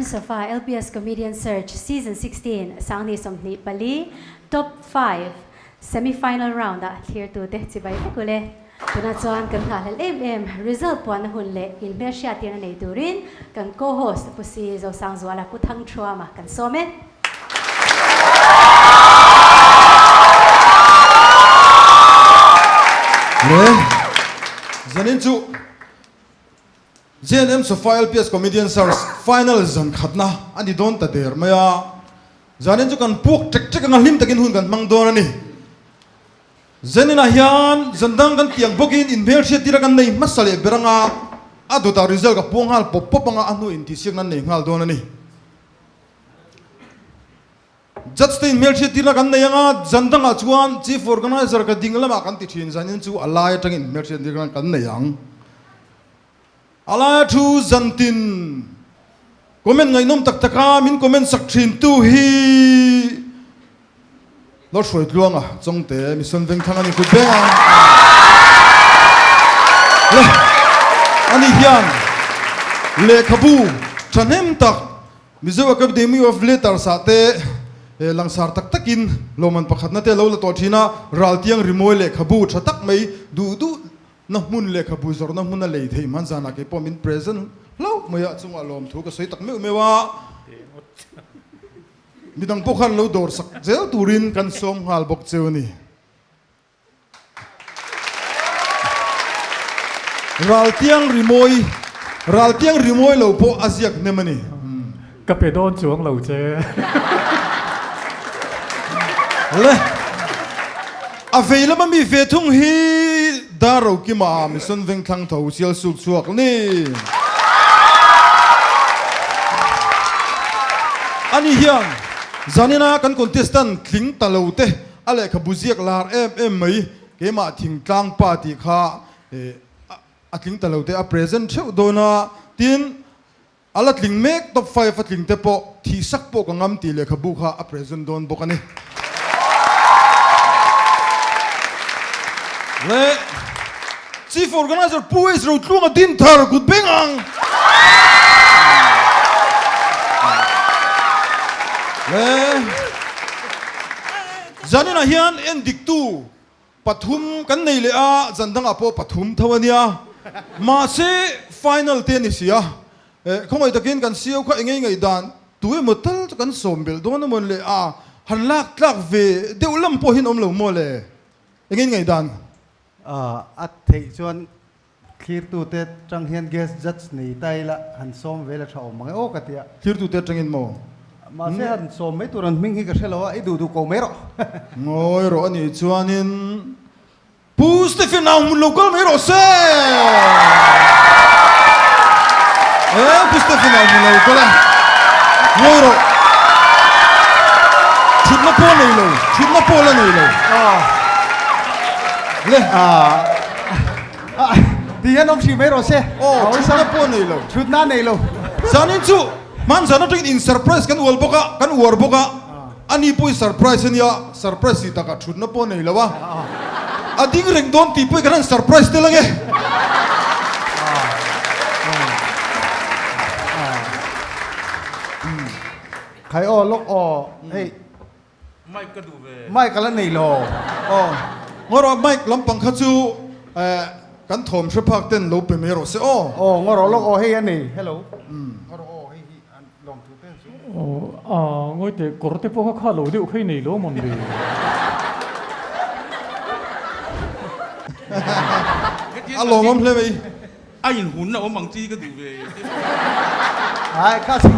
Sofa LPS Comedian Search Season 16 2024 Top 5 Semi Final Round ah thlirtute chibai vek ule. Tunah chuan kan nghahhlelh em em result puanna hun leh inhmelhriattirna nei turin kan co-host Pu Si Zosangzuala Pu Thangthuama kan sawm e. Le zanin chu JNM Sofa LPS Comedian Search Final zan khatna a ni dawn ta der mai a, zanin chu kan puak ṭek ṭek anga hlim takin hun kan hmang dawn a ni. Zaninah hian zan dang kan tiang bawkin inhmelhriat tira kan nei hmasa leh ber anga a dawtah result ka puang nghal pawp pawp anga a hnu intihsiak nan nei nghal dawn a ni. Judge te inhmelhriat tirna kan nei anga zan dangah chuan Chief Organizer ka ding lamah kan ti thin zanin chu a lai atangin inhmelhriat tirna kan nei ang. A laia thu zantin comment ngaihnawm tak taka min comment sak thin tu hi Lord Hruaitluanga Chawngte Mission Vengthlang a ni kut beng a. Le ani hian lehkhabu thahnem tak Mizo Academy of Letters ah te langsar tak takin lawmman pakhatna te lo la tawh thin a, raltiang rimawi lehkhabu tha tak mai duh duh Na hmun lehkhabu zawrhna hmun a lei theih hman zanah kei pawh min present hlauh mai a, chungah lawmthu ka sawi tak meuh meuh a, midang pawh khan lo dawr sak zel turin kan sawm nghal bawk cheu a ni. Raltiang rimawi, Raltiang rimawi lo pawh a ziak hnem a ni. Ka pe dawn chuang lo che. Le, a vei lama mi ve thung hi Dar Rokima Mission Vengthlang tho sial suk chhuak ni. Ani hian zanina kan contestant tling ta lo te a lehkhabu ziak lar em em mai keimah thingtlang pa tih kha a tling ta lo te a present theuh dawn a, tin A la tling mek top 5 a tling te pawh thih sak pawh ka ngam tih lehkhabu kha a present dawn bawk a ni. Le Chief Organizer Pu Ace Rotluanga din thar kut beng ang. Le zaninah hian en diktu Pathum kan nei leh a, zan dangah pawh pathum tho a nia. Mahse, final te a ni si a. Eh, khawngaih takin kan CEO kha engei ngaihdan tu emaw tal chu kan sawm belh dawn emaw le a, han lak tlak ve deuh lam pawh hian awm lo maw le? Engei ngaihdan? A theih chuan thlirtute tang hian guest judge nei ta ila han sawm vel a tha awm mang e aw ka ti a. Thlirtute atangin maw? Mahse han sawm mai tur an hming hi ka hre lo a, i duh duh ko mai rawh. Ngawi rawh a nih chuanin Pu Stephen au hmun lo kal mai rawh se! Eh, Pu Stephen au hmun lo kal a, ngawi rawh. Thutna pawh a nei lo, thutna pawh la nei lo. Le. Ti hian awm hrih mai rawh se. Aw, thutna pawh a nei lo. Thutna a nei lo. Zanin chu hmanzan atangin in surprise kan ual bawk a, kan uar bawk a, ani pawh i surprise a nia, surprise tih takah thutna pawh a nei lo a, a ding reng dawn tih pawh i kan han surprise tel ange. Khai aw lawk aw hei. Mic ka duh ve. Mic a la nei lo. Aw. Ngaw rawh mic lampang kha chu eh kan thawm hre phak ten lo pe mai rawh se aw. Aw ngaw rawh lawk aw hei a nei. Hello. Ngaw rawh aw hei hi an lawmthu te chu. Aw a ngawi teh kawr te pawh kha kha lo deuh kha i nei lo mawn ve. A lawmawm hle mai. A inhun a awm ang chi ka duh ve. Ai kha chu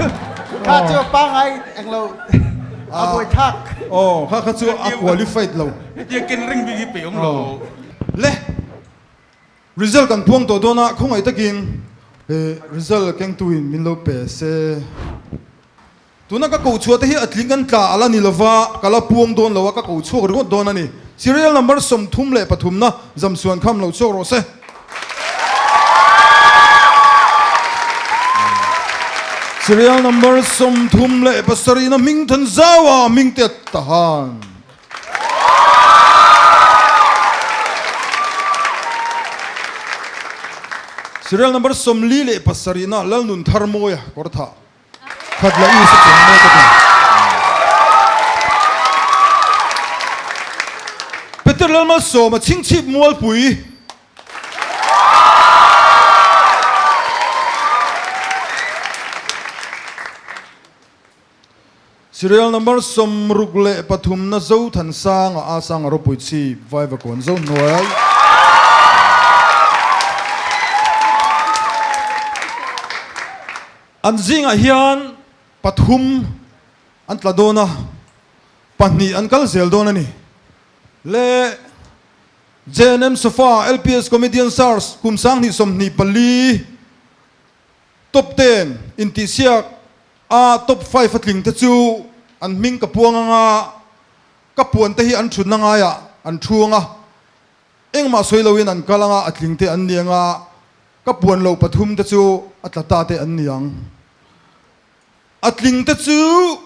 kha chu pangai englo a buai thak. Aw kha kha chu a qualified lo. Hetia ken reng bik hi peih awm lo. Le result kan puang tawh dawn a khawngaih takin result kengtu in min lo pe se. Tuna ka ko chhuah te hi a tling kan tla a la ni lova, ka la puang dawn lo a, ka ko chhuak ringawt dawn a ni. Serial number 33 na Zamsuan kham lo chhuak rawh se. Serial number 37 na Hmingthan Zaua Hmingtet Tahan. Serial number 47 na Lalnun Tharmawia Kawrthah. Khat la i sa cheng mek a ti. Peter Lalmalsawma chhingchhip mualpui. Serial number 63 na Zothansanga a Sanga ropui chhip Vaivakawn Zohnuai. An zingah hian pathum an tla dawn a, pahnih an kal zel dawn a ni. Le JNM Sofa LPS Comedian Search kum 2024 Top ten intihsiak a top five a tling te chu an hming ka puang anga ka puan te hi an thutna ngaiah an thu anga engmah sawi loin an kal anga a tling te an ni anga ka puan loh pathum te chu a tla ta te an ni ang. A tling te chu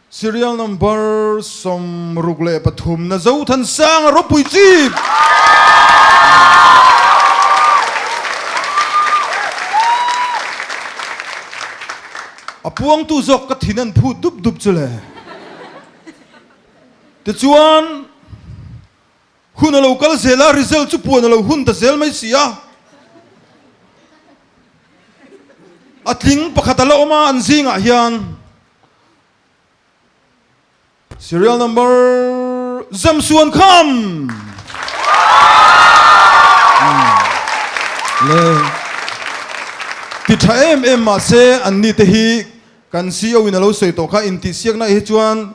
Serial number 63 na Zothansanga ropui chip! A puangtu zawk ka thin an phut dup dup chu le. Tichuan hun a lo kal zel a, result chu puan a lo hun ta zel mai si a. A tling pakhat a la awm a an zingah hian. Serial number Zamsuan Kham! Le ti tha em em mahse an ni te hi kan CEO in a lo sawi tawh kha intihsiakna hi chuan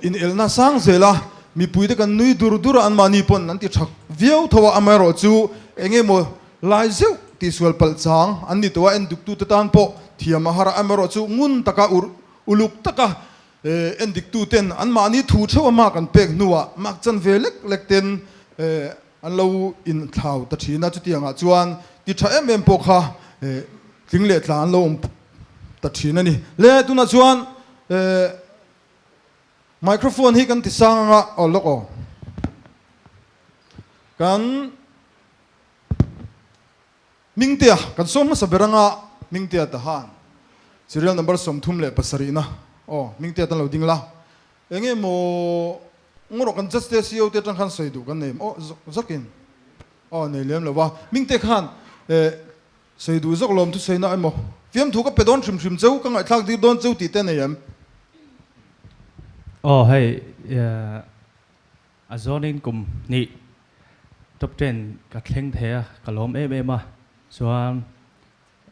in elna sang zel a, mipui te kan nui dur dur a anmahni pawn an ti tha viau tho a, amaherawh chu eng emaw Lai zeuh tihsual palh chang an ni tawh a, endiktute tan pawh thiam a har a, amaherawhchu ngun taka uluk taka endiktuten anmahni thu theuh a mark an pek hnuah mark chan ve lek lek ten an lo inthlau ta thin a, chutiangah chuan ti tha em em pawh kha tling leh tla an lo awm ta thin a ni. Le tunah chuan microphone hi kan ti sang anga aw lawk aw kan. Hmingtea, kan sawm hmasa ber anga Hmingtea Tahan, serial number 37 na, aw Hmingtea tan lo ding la, enge maw ngawrawh kan judge te CEO te atang khan sawi duh kan nei em aw zakin aw nei lem lo va, Hmingtea khan eh sawi duh zawk lawm thusawi na emaw fiamthu ka pe dawn hrim hrim cheu ka ngaihthlak tir dawn cheu tih te nei em? Aw hei A zawnin kum hnih top ten ka thleng thei a, ka lawm em em a, chuan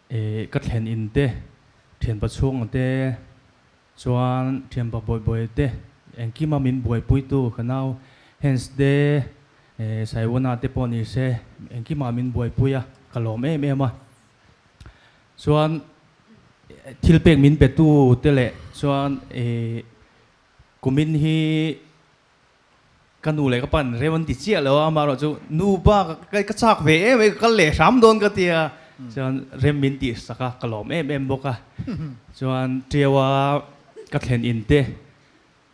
ih ka thlen in te, thianpa chhung ang te, chuan thianpa bawibawi te, engkima min buaipuitu ka nau Hans te, ih Saiwana te pawh ni se, engkima min buaipui a, ka lawm em em a, chuan thil pek min petu te leh chuan ih kumin hi. Ka nu leh ka pan rem an ti chiah lo a, amaherawh chu nu pa ka chak ve em em, ka kal leh hram dawn ka ti a, chuan rem min tih sak a, ka lawm em em bawk a, chuan Tiaua ka thlen in te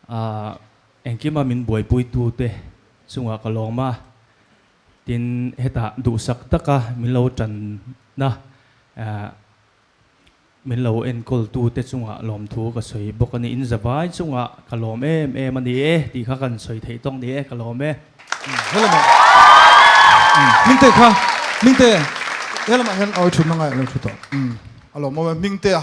ah engkima min buaipui tu te chungah ka lawm a, tin hetah duhsak taka min lo tan na ah. Min lo enkawl tu te chungah lawmthu ka sawi bawk a ni. In zavai chungah ka lawm em em a ni e tih kha kan sawi theih tawk ni e, ka lawm e. Helamah Hmingte kha Hmingte helamah hian awi thutna ngai a lo thu tawh a lawm awm e Hmingtea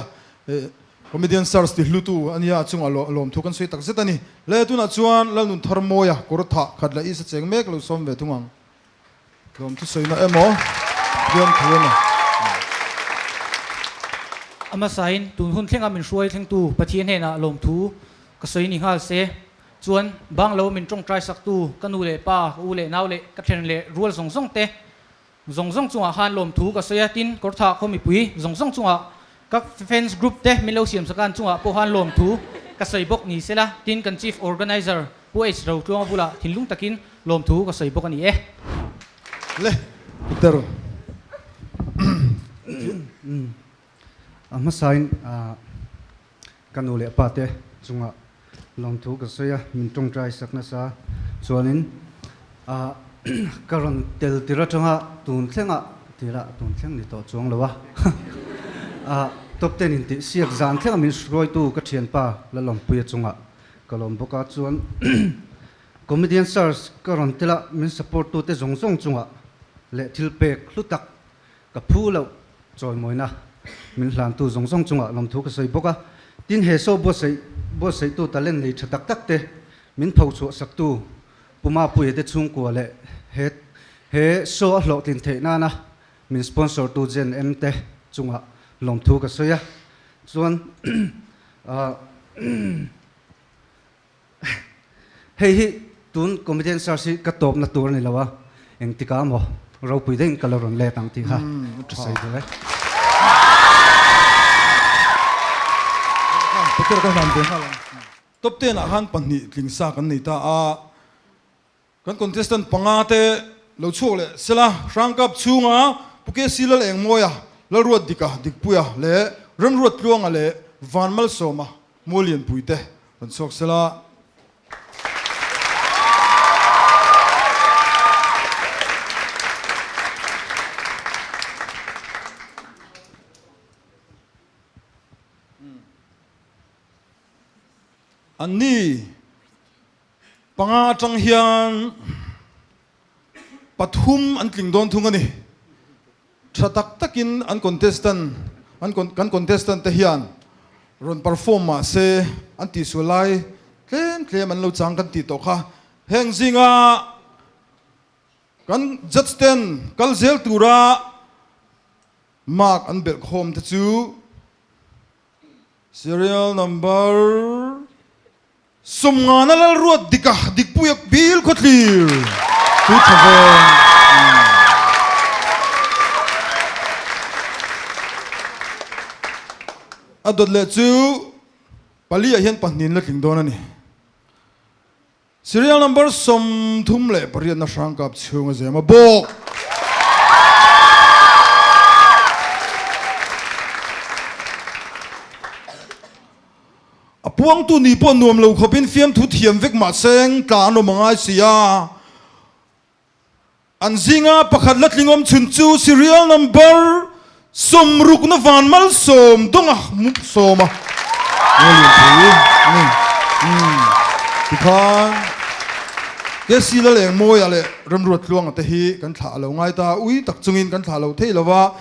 comedian search ti hlutu a nia a chungah lawmthu kan sawi tak zet a ni. Le tunah chuan Lalnuntharmawia kawr thah khat leh isa cheng mek lo sawm ve thung ang. Tlawm thusawina emaw, biam thu emaw. A hmasain tun hun thlenga min hruai thlengtu Pathian hnenah lawmthu ka sawi ni nghal se. Chuan banglo min tawngtai saktu ka nu leh pa, ka u leh nau leh ka then leh rual zawng zawng te zawng zawng chungah khan lawmthu ka sawi a, tin Kawrthah khaw mipui zawng zawng chungah ka fans group te min lo siam sakan chungah pawh khan lawmthu ka sawi bawk ni sela, tin kan Chief Organizer Pu H Rotluanga bulah thinlung takin lawmthu ka sawi bawk a ni e. Le Peter. A hmasain ka nu leh pa te chungah lawmthu ka sawi a, min tawngtai sak nasa chuanin ka rawn tel tir atanga tun thlengah tira tun thleng ni tawh chuang lo a. Top ten in tih siak zan thleng a min hruaitu ka thianpa Lalawmpuia chungah ka lawm bawk a, chuan Comedian Search ka rawn tel a min support tute zawng zawng chungah leh thil pek hlu tak ka phu loh chawimawina min hlantu zawng zawng chungah lawmthu ka sawi bawk a. Tin, he show buatsaih buatsaihtu talent nei tha tak tak te min pho chhuah saktu Pu Mapuia te chhungkua leh he he show a hlawhtlin theih nana min sponsor tu Jen M te chungah lawmthu ka sawi a. Chuan ah Hei hi tun comedian search hi ka tawpna tur a ni lo a, engtikah maw ropui deuhin ka lo rawn let ang tih kha ka sawi duh e. Top ten ah khan pahnih tling sa kan nei ta a. Kan contestant panga te lo chhuak leh sela, Hrang Cup chhunga Pu KC Lalengmawia, Lalruat Dika, Dikpuia leh Remruat Tluanga leh Van Malsawma Muallianpui te rawn chhuak sela. Anni. Panga atang hian pathum an tling dawn thung a ni. Tha tak takin an contestant an kan contestant te hian rawn perform mah se an tihsual lai tlem tlem an lo chang kan tih tawh kha. Heng zinga kan judge ten kal zel tura mark an belh khawm te chu serial number Sawmngana Lalruat dika dikpuia bil khawthlir tu tha veng. A dawt leh chu pali ah hian pahnih la tling dawn a ni. Serial number 38 na hrang kap chhung a zem a bawk. A puangtu ni pawh nuam lo khawpin fiamthu thiam vek mah seng tla an awm a ngai si a. An zinga pakhat la tling awm chhun chu serial number 60 na van malsawm dawnga sawma Ngawlian pui a ni. Tikhan KC Lalengmawia leh Remruat Tluanga te hi kan thlah a lo ngai ta, ui tak chungin kan thlah lo thei lo va,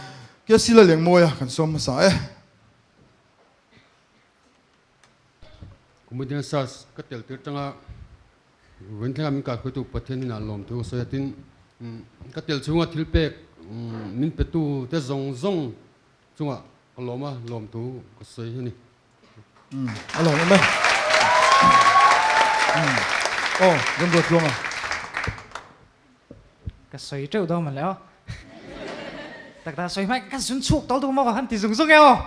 KC Lalengmawia kan sawm hmasa e. Comedian Search ka tel tir tanga Venthlengah min kaihruaitu Pathian hnenah lawmthu ka sawi a, tin ka tel chhunga thil pek min petu te zawng zawng chungah ka lawm a, lawmthu ka sawi a ni. A lawm em e. Aw, Remruat Tluanga. Ka sawi teuh dawn mawle aw. Tak tak sawi hmai ka zun chhuak tawlh duh maw ka han ti zung zung e aw.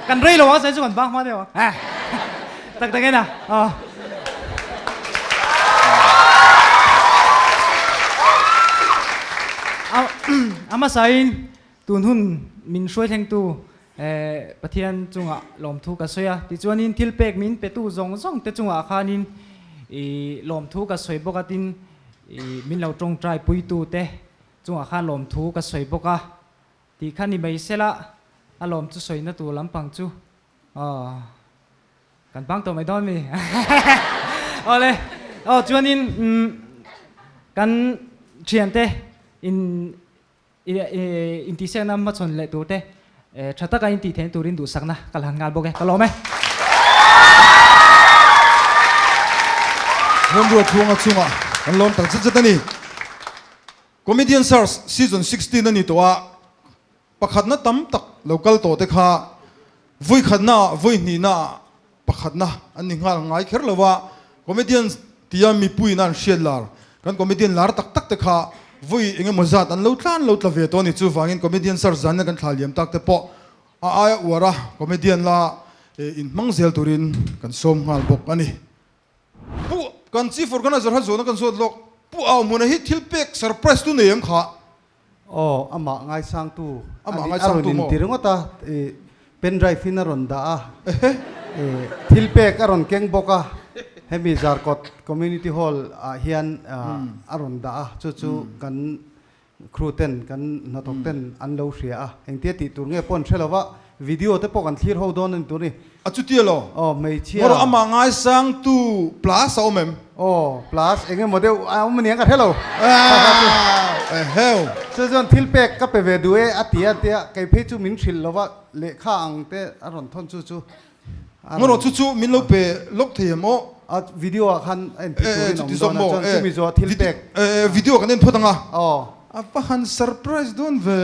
Kan rei lo ang sawi chu kan bang hma deuh ang. Tak tak en a aw. A hmasain tun hun min hruai thlengtu Pathian chungah lawmthu ka sawi a, tichuanin thil pek min petu zawng zawng te chungah khanin i lawmthu ka sawi bawk a, tin i min lo tawngtai puitu te chungah khan lawmthu ka sawi bawk a, tih kha ni mai sela a lawm chu sawina tur lampang chu aw kan bang tawh mai dawn mi awle aw chuanin kan thiante in Intihsiakna hmachhawn leh turte tha taka intih theihna turin duhsakna ka la han nghal bawk e. Ka lawm e. Hmawmruat Tluanga chungah kan lawm tak zet zet a ni. Comedian Search Season 16 a ni tawh a, pakhatna tam tak lo kal tawh te kha vawi khatna ah vawi hnihna ah pakhatna an ni nghal ngai kher lo a, comedian tia mipuiin an hriat lar kan comedian lar tak tak te kha vawi eng emaw zat an lo tlan lo tla ve tawh a ni. Chuvangin comedian search zan in kan thla liam tak te pawh a aia uar a comedian la inhmang zel turin kan sawm nghal bawk a ni. Pu kan chief organizer kha zawhna kan zawt lawk, Pu Auhmuna hi thil pek surprise tu nei em kha? Aw, amah ngaisangtu a rawn inti ringawt a, i pen drive in a rawn dah a, i thil pek a rawn keng bawk a, hemi Zarkawt Community Hall ah hian a rawn dah a, chu chu kan crew ten, kan hnathawk ten an lo hria a, engtia tih tur nge pawh an hre lo va. Video te pawh kan thlir ho dawn a ni tur ni. A chuti elaw? Aw, hmeichhia. Ngawrh amah ngaisangtu plus a awm em? Aw, plus eng emaw deuh a awm aniang ka hre lo. Eheu. Chu chuan thil pek ka pe ve duh e a ti a tia, kei phei chu min hrilh lova lehkha ang te a rawn thawn chu chu. Ngawrh chu chu min lo pe lawk thei em aw? A video ah khan a en thei turin a awm dawn a, chuan chumi zawh thil pek. Video kan en phawt ang a. Aw. A va han surprise dawn ve.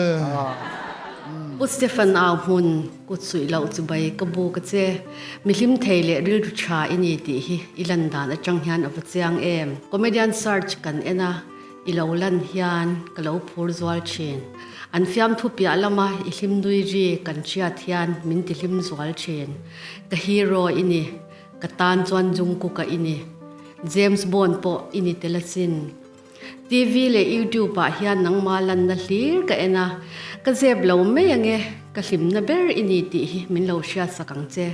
Pu Stephen au hmun kut suih loh chu bai ka bu ka che. Mi hlim thei leh rilru tha i ni tih hi i lan dan atang hian a va chiang em. Comedian search kan en a, i lo lan hian ka lo phur zual thin. An fiamthu piah lama i hlim nui ri kan hriat hian min ti hlim zual thin. Ka hero i ni, ka tan chuan Jungkook-a i ni. James Bond pawh i ni tel asin. TV leh YouTube ah hian nangma lanna hlir ka en a, ka zep lo mai ange, ka hlimna ber i ni tih hi min lo hriatsak ang che.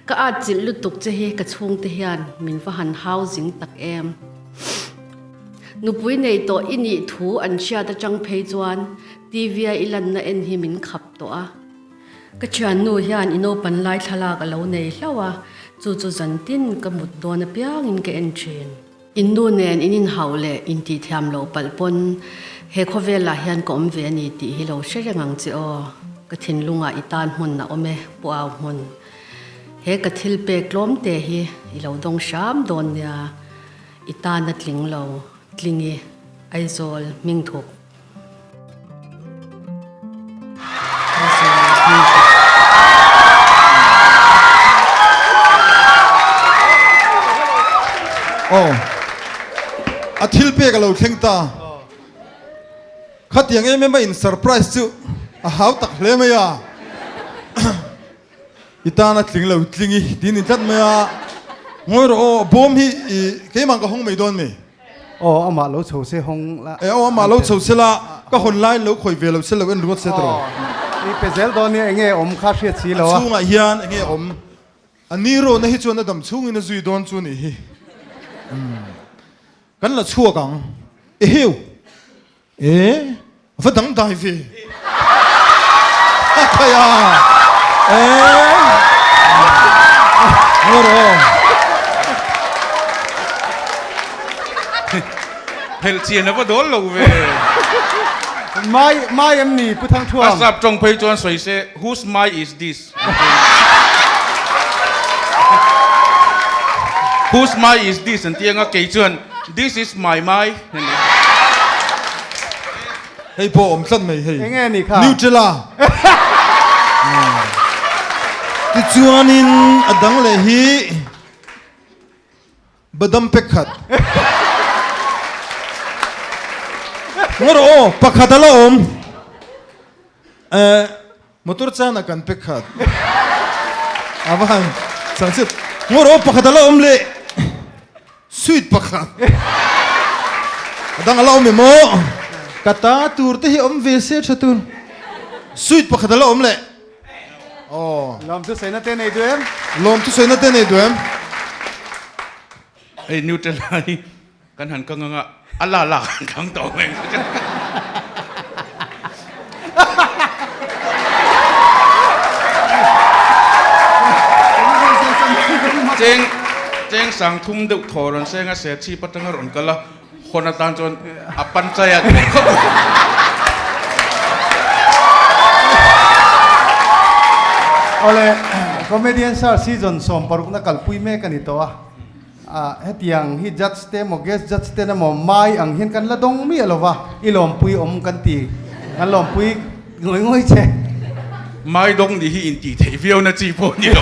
Ka atchilh lutuk che hi ka chhungte hian min va han hau zing tak em. Nupui nei tawh i nih thu an hriat atang phei chuan TV a i lanna en hi min khap tawh a. Ka thiannu hian i naupan lai thlalak a lo nei hlauh a, chu chu zantin ka mut dawn apiangin ka en thin. In nu nen in inhauh leh intihthiam loh palh pawn he khawvelah hian ka awm ve a ni tih hi lo hre reng ang che aw. Ka thinlungah i tan hmun a awm e, Pu Au Hmun. He ka thil pek tlawm te hi i lo dawng hram dawn nia, i tan a tling lo, tling i Aizawl hming thup. Aw a thil pek a lo thleng ta khatiang em em a in surprise chu a hau tak hle mai a i tan a tling lo tling i tiin in tlat mai a ngawi rawh aw bawm hi i keimah ka hawng mai dawn mi. Aw amah lo chho se hawng la. E aw amah lo chho se la ka hawn lai lo khawi ve lo se lo en ruat se tawh. I pe zel dawn nia enge awm kha hriat si lo a. A chhungah hian enge awm a ni rawhna hi chuan a dam chhungin a zui dawn chu nih hi. Kan la chhuak ang. Eheu. E va dang dai ve. A khai a. E. Ngor aw. Phelh chian a va dawl lo ve. Mai mai em ni Pu Thangthuam. A sap tawng phei chuan sawi se whose mai is this? Whose mai is this an ti anga kei chuan this is my mai. Hei pawh awm tlat mai hei. Enge ni kha? Nutella. Tichuanin a dang leh hi badam pek khat. Ngaw rawh aw, pakhat a la awm. Eh, motor chana kan pe khat. A va han chang chiat. Ngaw rawh pakhat a la awm leh. Sweet pakhat. A dang a la awm em aw? Ka ta tur te hi awm ve se tha tur. Sweet pakhat a la awm leh. Aw. Lawm chu sawi na te nei duh em? Lawm chu sawi na te nei duh em? Hei Nutella hi Kan han kang anga a la la kan kang tawh mai. Cheng cheng sang thum deuh thaw rawn seng a se chhip atanga rawn kal a hawn atan chuan a panchai a duh khawp. Awle comedian star season 16 na kalpui mek a ni tawh a. Ah, hetiang hi judge te emaw guest judge ten emaw mai ang hian kan la dawng miah lo va, i lawmpui awm kan ti, kan lawmpui ngawi ngawi che. Mai dawng nih hi intih theih viau na chi pawh ni lo.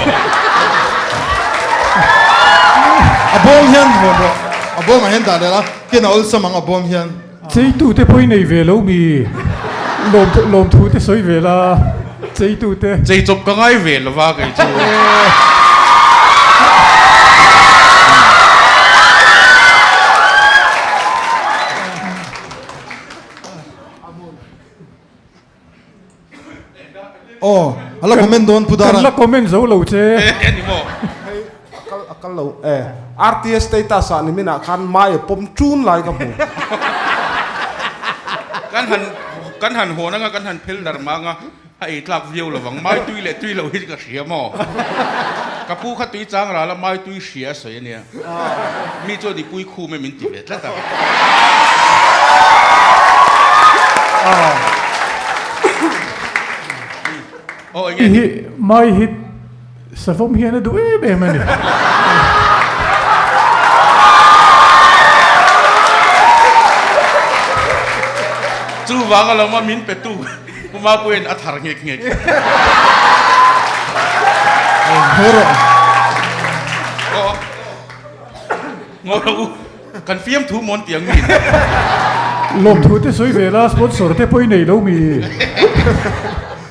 A bawm hian hawn rawh, a bawmah hian dah leh la, ken a awlsam ang a bawm hian. Cheitute pawh i nei ve lo mi? Lawm lawmthu te sawi ve la, cheitute. Chei chawp ka ngai ve lo va kei chu. Aw, a la comment dawn Pu Dara. Kan la comment zo lo che. Ani maw? Hei a kal a kal lo e. RTS status ah nimin ah khan mai a pawm ṭun lai ka hmu. Kan han kan han hawn anga kan han phel dar mang a. A ei tlak viau lovang, mai tui leh tui lo hi ka hria maw? Ka pu kha tui chang ral a, mai tui hria a sawi a nia. Mi chuan i pui khum e min ti ve tlat a. Aw enge Hi mai hi savawm hian a duh em em a ni. Chuvang alawm a min petu. Pu Mapuia'n a thar nghek nghek. Ngaw rawh. Aw. Ngaw rawh u. Kan fiamthu mawn tiang mi. Lawmthu te sawi ve la, sponsor te pawh i nei lo mi?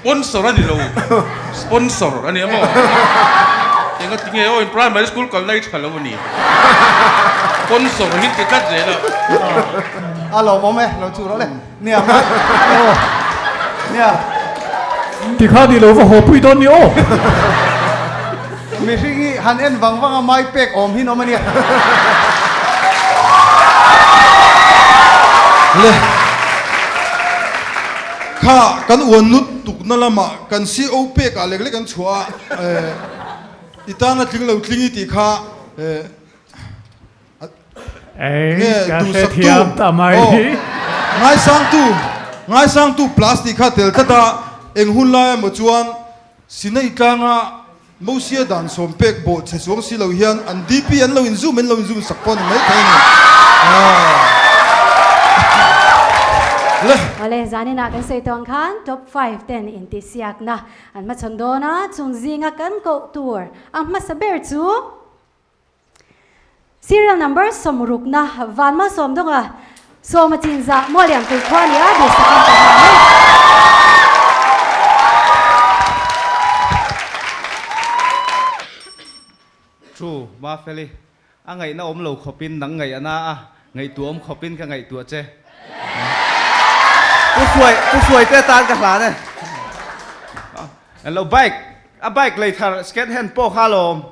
Sponsor a ni lo. Sponsor a ni a maw? Enga tinge aw in primary school kalna i tha lo a ni. Sponsor hi ti tlat zel a. A lawmawm e, lo chu rawh le. Nia mai. Nia. Tikha ni lo va haw pui dawn ni aw. Mihring hi han en vang vang a mai pek awm hin awm a nia. Le. Kha kan uan lut tukna lamah kan CO pek ah lek lek an chhuah a, i tana tling lo tling i tih kha Nge duhsaktu aw ngaisangtu ngaisangtu plus tih kha tel tlat a, eng hun lai emaw chuan Sinai tlanga Mosia dan sawm pek bawh che chuang si lo hian an DP an lo inzum an lo inzum sak pawh a ni mai thei a ni. Le. Awle, zaninah kan sawi tawng khan top five ten intihsiakna an hmachhawn dawn a, chung zinga kan koh tur a hmasa ber chu. Serial number sawmrukna Vanmal Sawmdawnga Sawma Chinzah Mualianpui khua nia duhsakin ka hmu mai. True, Mafeli, a ngaihna awm lo khawpin nang ngaih a na a, ngaihtuah awm khawpin ka ngaihtuah che. Pu Hruai, Pu Hruaite atan ka hlan e. Lo bike, a bike lei thar second hand pawh kha alawm.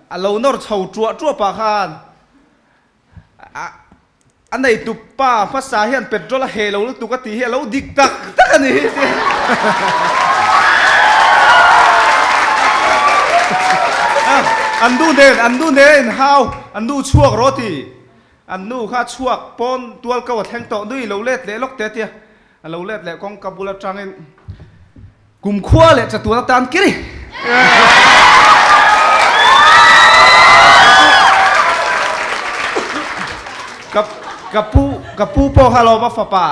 A lo nawr chho ṭuah ṭuah pah khan a neitu pa hmasa hian petrol a heh lo lutuk a tih hi a lo dik tak tak a ni hi ti. An nu nen an nu nen a inhau an nu chhuak rawh a ti. An nu kha chhuak pawn tual ko a thleng tawh nui lo let leh lawk te a tia. A lo let leh kawngka bul atangin kumkhua leh chatuan atan kiri. Ka ka pu ka pu pawh kha lawm a fapa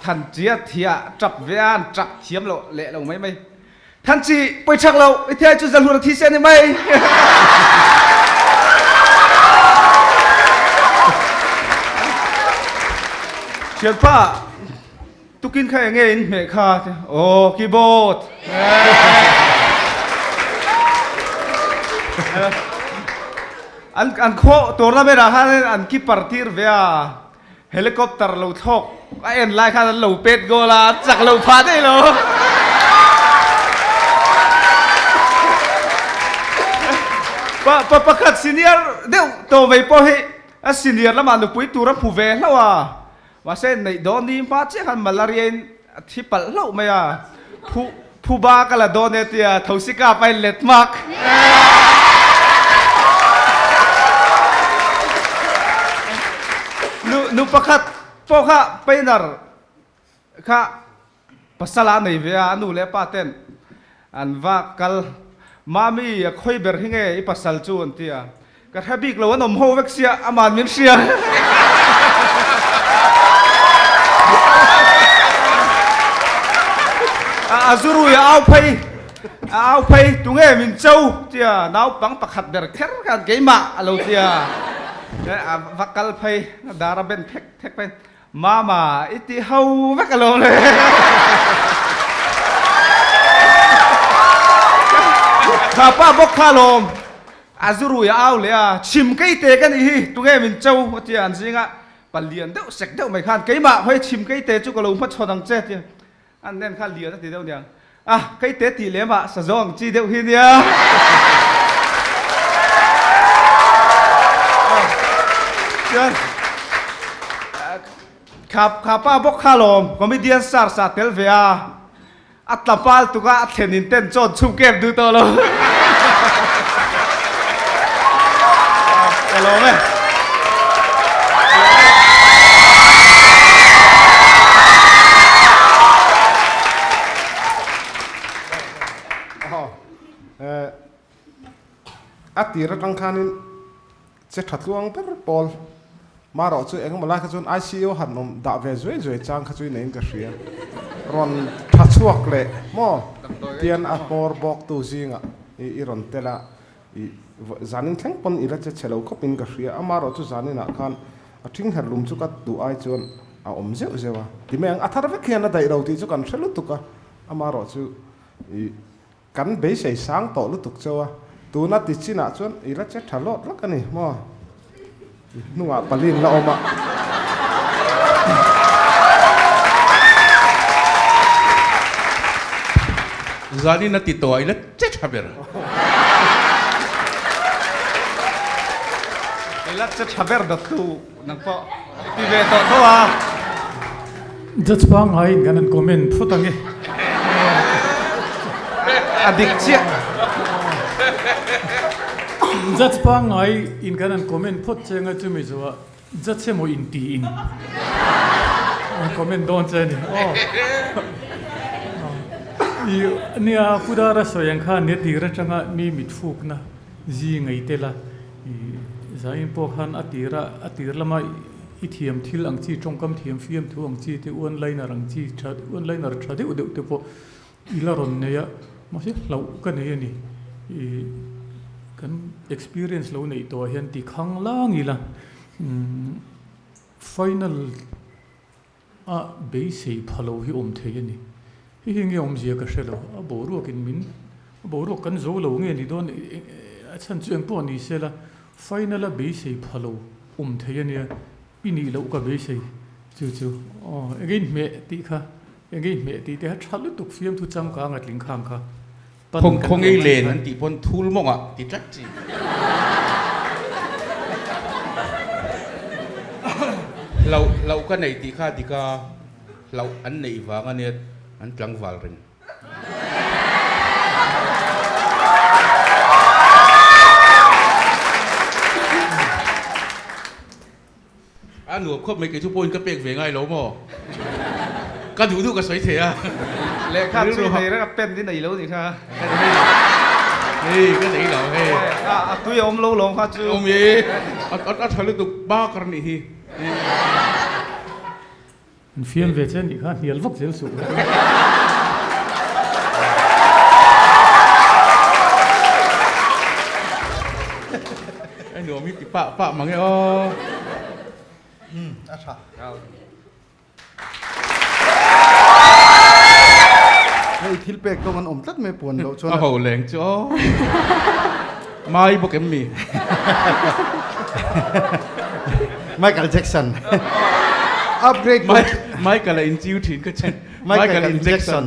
Thanchia thia tap ve a an tap thiam lo leh lo mai mai. Thanchi pawichak lo i thiai chu zalhur a thi se ni mai. Thianpa tukin kha enge in hmeh kha aw keyboard. An an khaw tournament ah khan an keeper tir ve a. Helicopter lo thlawk a en lai khan an lo pet goal a, an chak lo phah daih lo. Pa pa pakhat senior deuh tawh mai pawh hi a senior lamah nupui tur a hmu ve hlauh a, mahse neih dawn ni hma chiah khan malaria in a thi palh hlauh mai a, phu phuba ka la dawn e tia thosi kap a inlet hmak. Nu nu pakhat pawh kha painter kha pasal a nei ve a, a nu leh a pa ten an va kal Mami a khawi ber hi nge i pasal chu an ti a, Ka hre bik lo an awm ho vek sia aman min hria. A zurui a au phei a au phei tunge min cho tia naupang pakhat ber kher khan keimah a lo tia a va kal phei a dar a ben thek thek phei mama i ti ho vek a lo le. Kha pa bawk kha lawm A zurui a au leh a, Chhim keite ka nih hi, tunge min cho? a ti a, an zingah palian deuh sek deuh mai khan, Keimah hawi chhim keite chu ka lo hmachhawn ang che, a ti a. An nen kha lian a ti deuh niang, A, keite tih lem ah sazawng ang chi deuh hi nia. Chuan, kha kha pa bawk kha lawm, comedian star sa tel ve a. A tla pal tuk a, a thlen in ten chawn chhum kem duh tawh lo. Ka lawm e. A tir atang khanin Che tha tluang ber pawl. Marawh chu engemaw lai kha chuan ICU han awm dah ve zuai zuai chang kha chu ineiin ka hria. Rawn tha chhuak leh maw tian a hmawr bawktu zingah i rawn tel a, i zanin thleng pawn i la che chhe lo khawpin ka hria. Amarawh chu zaninah khan a thing her lum chu ka duh ai chuan a awm zeuh zeuh a. Ti mai ang, a thar vek hian a daih lo tih chu kan hre lutuk a, amarawh chu i Kan beisei sang tawh lutuk chauh a, tuna ti chinah chuan i la che tha lawt lawk a ni maw? I hnungah palin la awm a. Zanin a ti tawh a, i la che tha ber. I la che tha ber dawttu nang pawh i ti ve tawh tho a. Judge pangaiin kan han comment phawt ang e. A dik chiah. Judge pangai in kan han comment phawt che anga chumi zuah judge emaw in ti in an comment dawn che a ni. Aw. I nia Pu Dara sawi ang khan nia tir atanga mi mitfukna zi ngei tel a. I zain pawh khan a tira a tir lama i thiam thil ang chi tawngkam thiam fiam thu ang chi te one liner ang chi tha one liner tha deuh deuh te pawh i la rawn nei a mahse hlauh ka nei a ni i kan experience lo neih tawh ah hian ti khang lang ila umm final A beisei pha lo hi awm thei a ni. Hei hi nge awmzia ka hre lo. A boruakin min, a boruak kan zo lo nge ni dawn a chhan chu engpawh ni se la, final a beisei pha lo awm thei a nia, i nih loh ka beisei chu chu. Aw, enge inhmeh tih kha, enge inhmeh tih te kha tha lutuk fiamthu changkang a tling khang kha. Pan Khawng kan khawngei ti ang len kha. an tih pawn thul mawngah ti tlat chi. Hlauh hlauh ka neih tih kha dik a, hlauh an neih vang a nia an tlangval reng. A nuam khawp mai kei chu pawhin ka pek ve ngai lo maw? Ka duh duh ka sawi thei a. Lehkha chu nei reng a pen hi nei lo nih kha. Hei ka nei lo hei. A tui a awm lo lawm kha chu. Awm e, a tha lutuk bakar nih hi. An fiam ve che nih kha hnial vak zel suh. Ai nuam hi ti pah pah mang e aw. Umm a tha. Hei thil pek dawng an awm tlat mai puan loh chuan. A ho leng chu aw. Mai bawk em mi? Michael Jackson. Upgrade Michael a inchiu thin ka chen. Michael injection.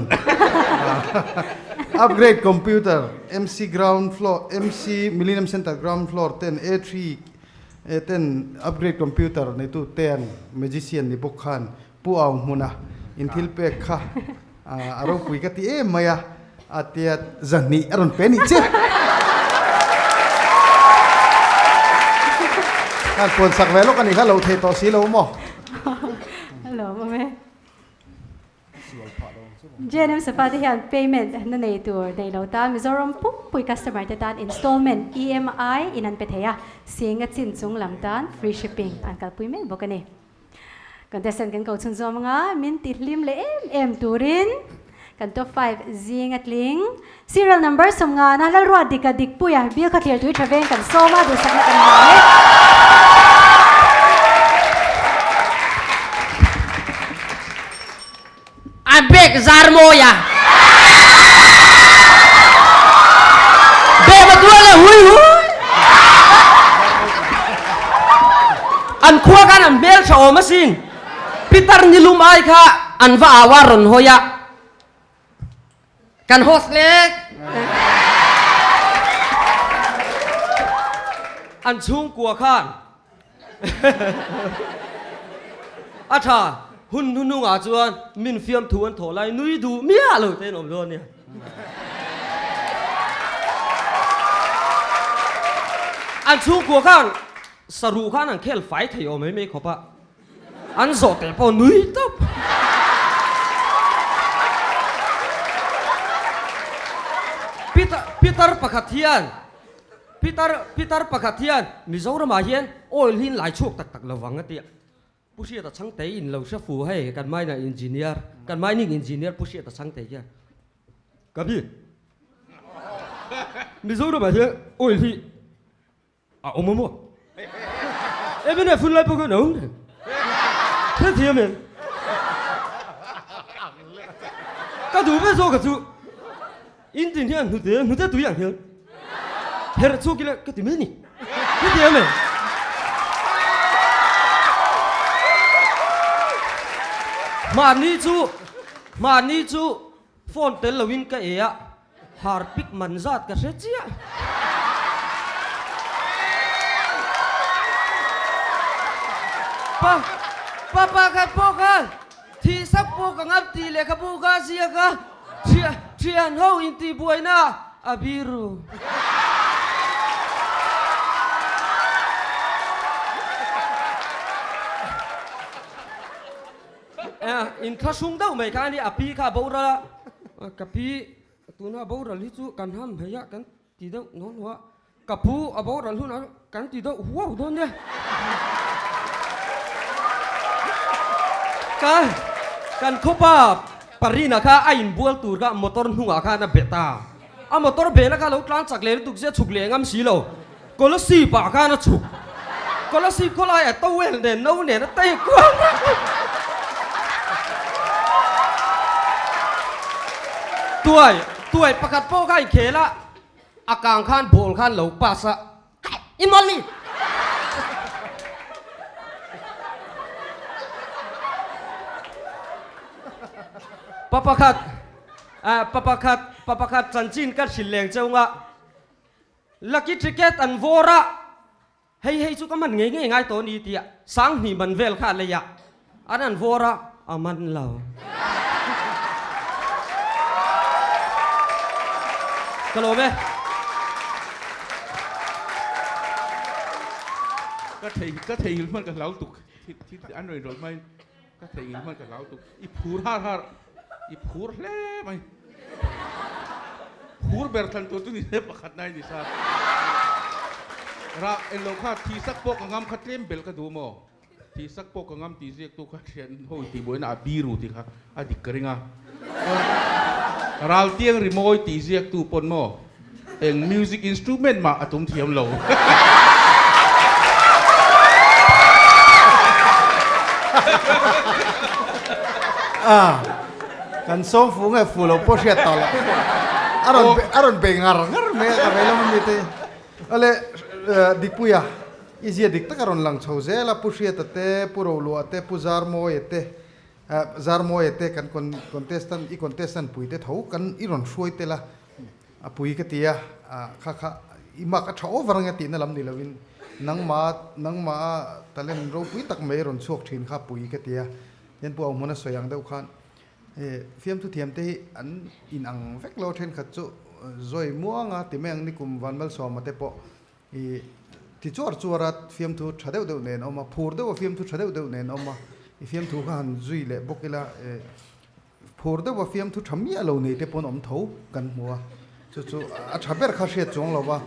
Upgrade computer MC ground floor MC Millennium Center ground floor ten A3 ten upgrade computer neitu ten magician ni bawk khan Pu Au hmuna in thil pek kha a ropui ka ti em mai a, a tia zahnih a rawn pe nih che. Khan puan sak ve lawk a nih kha lo thei tawh si lo maw? Hello awm e. JNM Safa te hian payment na nei tur nei lo tan Mizoram pumpui customer te tan installment EMI in an pe thei a, sing a chin chung lam tan free shipping an kalpui mek bawk a ni. Contestant kan ko chhun zawm anga min ti hlim leh em em turin kan top 5 zing a tling. Serial number 50 na Lalruat Dika Dikpuia bill kha thlir tui tha veng kan sawm a duhsakna kan hmu e. A bek zar mawi a. Bek a tuar le hui hui. An khua khan an hmel tha awm asin. Pitar nilum ai kha an va au a rawn hawi a. Kan host le. An chhungkua khan a tha. Hun hnuhnungah chuan min fiamthu an thawh lai nui duh miah lo te an awm dawn a nia. An chhungkua khan saruh khan an khel fai thei awm mai mai khawp a, an zawh teh pawh nui tawp. Pitar pitar pakhat hian pitar pitar pakhat hian Mizoramah hian oil hi an lai chhuak tak tak lo vang a ti a. Pu Hriata Chhangte in lo hre fu hei kan minor engineer kan mining engineer Pu Hriata Chhangte hian ka bi Mizoramah hian oil hi a awm a maw? MNF hun lai pawh khan a awm reng. Hrethiam em? Ka duh ve zawk a chu in tin hian hnute hnute tui ang hian Herh chhuak ila ka ti mai ni. Hetiang em? Mahni chu mahni chu phone tel loin ka e a, harpic man zat ka hre chiah. Pa pa pakhat pawh khan thih sak pawh ka ngam tih lehkhabu kha a ziak a. Thian ho intihbuaina a biru. Inthlahrung deuh mai kha a ni, a pi kha a boral a, ka pi tuna boral hi chu kan ham hei a kan ti deuh nuah nuah a. Ka pu a boral hunah kan ti deuh huau dawn nia. Ka kan khawpa Parina kha a inbual tur kha motor hnungah khan a bet a. A motor behna kha lo tlan chak leh lutuk zia chhuk leh ngam si lo. Kolasib ah khan a chhuk. Kolasib khawlai a towel nen no nen a tei kual vek. Tuai tuai pakhat pawh kha a inkhel a. A kang khan ball khan lo pass a, I mawl mi! Pa pakhat, pa pakhat, pa pakhat chanchin ka hrilh leng cheu nga, Lucky ticket an vawr a, hei hei chu ka man ngei ngei ngai tawh a ni tih a, Sanghnih man vel kha a lei a, an an vawr a, a man lo. Ka lawm e. Ka thei ka theihnghilh hman ka hlau tuk thi an rawn rawlh hmain ka theihnghilh hman ka hlau tuk i phur har har i phur hle mai phur ber thlan tur chu ni se pakhat na i ni sa rah englo kha thi sak pawh ka ngam kha tlem belh ka duh maw Tih sak pawh ka ngam tih ziaktu kha thian ho tih buaina a biru tih kha a dik ka ring a. Raltiang rimawi tih ziaktu pawn maw eng music instrument mah a tum thiam lo. A kan sawm fu nge fu lo pawh hriat tawh loh. A rawn a rawn bei ngar ngar mai a ka vei lam ami te. Awle Dikpuia I zia dik tak a rawn lang chho zel a, Pu Hriata te, Pu Roluah te, Pu Zarmawia te, Zarmawia te kan contestant, i contestant pui te tho kan i rawn hruai tel a, a pui ka ti a, kha kha i mark a tha over ang e tihna lam ni lovin nangma nangma talent ropui tak mai rawn chhuak thin kha pui ka ti a, tin Pu Auhmuna sawi ang deuh khan fiamthu thiam te hi an inang vek lo thenkhat chu zawi muanga ti mai ang nikum Vanmalsawma te pawh I ti chuar chuar a, fiamthu tha deuh deuh nen a awm a, phur deuh a fiamthu tha deuh deuh nen a awm a, i fiamthu kha han zui leh bawk ila, phur deuh a fiamthu tha miah lo nei te pawn awm tho kan hmu a, chu chu a tha ber kha hriat chuang lo va,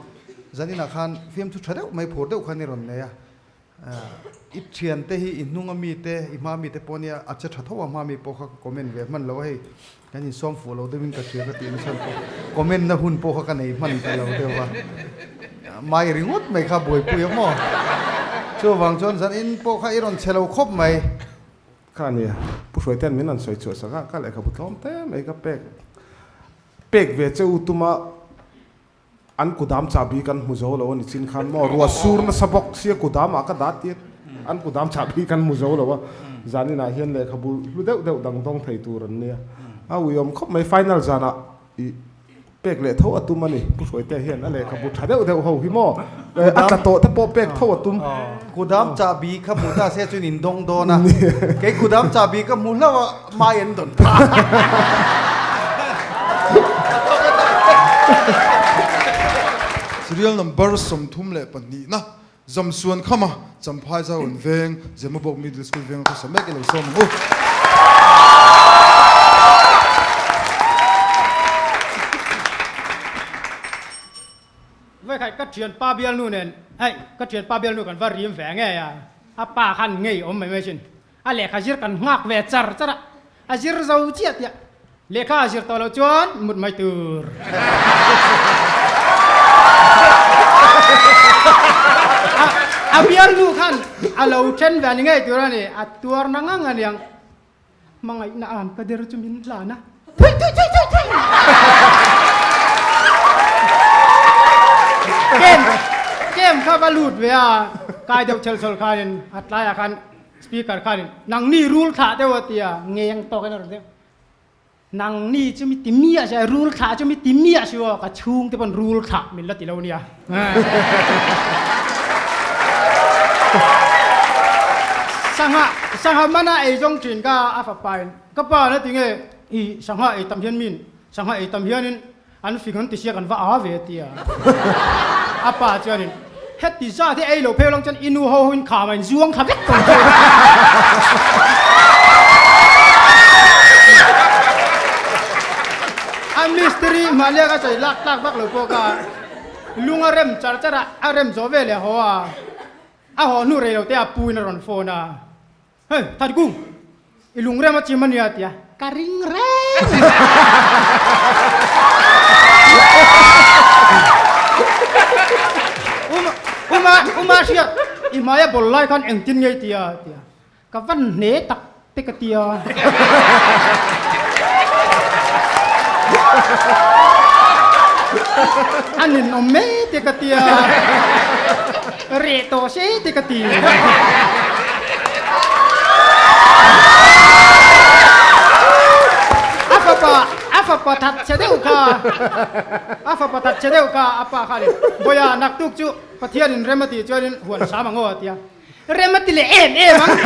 zaninah khan fiamthu tha deuh mai phur deuh khan i rawn nei a, i thiante hi i hnung a mi te, i hma mi te pawh nia a che tha tho a, hma mi pawh kha ka comment ve hman lo a hei. Kan insawm fuh lo deuhin ka hria ka tih nasa pawh comment na hun pawh kha ka nei hman ta lo deuh a, mai ringawt mai kha buaipui a maw? Chuvang chuan zan in pawh kha i rawn chhe lo khawp mai. Kha nia, Pu Hruaitean min rawn sawi chhuah sak a, ka lehkhabu tlawm te mai ka pek pek ve che u tuma An kudam chahbi kan hmu zo lo a ni chin khan maw ruah sur nasa bawk sia kudam ah ka dah tir an kudam chahbi kan hmu zo lo a zanin ah hian lehkhabu hlu deuh deuh dang dawng thei tur an nia a uiawm khawp mai final zanah i. Pek leh tho a tum a ni. Pu Hruaitea hian a lehkhabu tha deuh deuh ho hi maw a tla tawh te pawh pek tho a tum. Kudam chahbi kha hmu ta se chuan in dawng dawn a, kei kudam chahbi ka hmu hlauh a mai an dawn phah. Serial number 32 na Zamsuan Khama Champhai Zauan Veng Zemabawk Middle School venga khawsa mek i lo sawm ang u. Vawikhat ka thianpa bialnu nen hei ka thianpa bialnu kan va rim ve ngei a, a pa khan ngei awm mai mai sin. A lehkha zir kan nghak ve char char a, a zir zo chiah tiah lehkha a zir tawh loh chuan mut mai tur. A bialnu khan a lo then ve a ni ngei tur a ni, a tuar na ngang a niang. Hmangaihna an ka der chu min tlan a, thui thui thui thui thui! Kem kem kha va lut ve a, kai deuh chel chawlh khanin a tlaiah khan Speaker khanin, Nangni rul thlah deuh a ti a, ngeng tawkin a rawn deuh. Nangni chu mi ti miah si a, rul thlah chu mi ti miah si aw, ka chhungte pawn rul thlah min la ti lo nia. Sangha, sangha mana ei zawng thin ka a fapain, Ka pa na ti nge i sangha ei tam hian min, sangha ei tam hianin An fing an ti sia kan va a ve a ti a. A pa chuanin, Heti zat hi ei lo pheu lang chuan i nu ho hoin kham a in zuang thla vek tawh che. A mistiri hmahliak a sawi lak tlak vak lo pawh kha lung a rem char char a, a rem zawh veleh a haw a. A haw hnu rei lo te a pu in a rawn phone a. Hei, Thatkung, i lungrem a chim a nia tia ka ring reng. Uma, uma, uma hriat, i hmaia bol lai khan engtin ngei tia tia ka van hne tak te ka tia. A ninawm mai te ka tia. Reh tawh se te ka ti. A fapa, a fapa that che deuh kha, a fapa that che deuh kha a pa kha a ni, Bawiha naktuk chu Pathianin rem a tih chuanin huan sam ang aw a ti a. Rem a ti leh em em ang.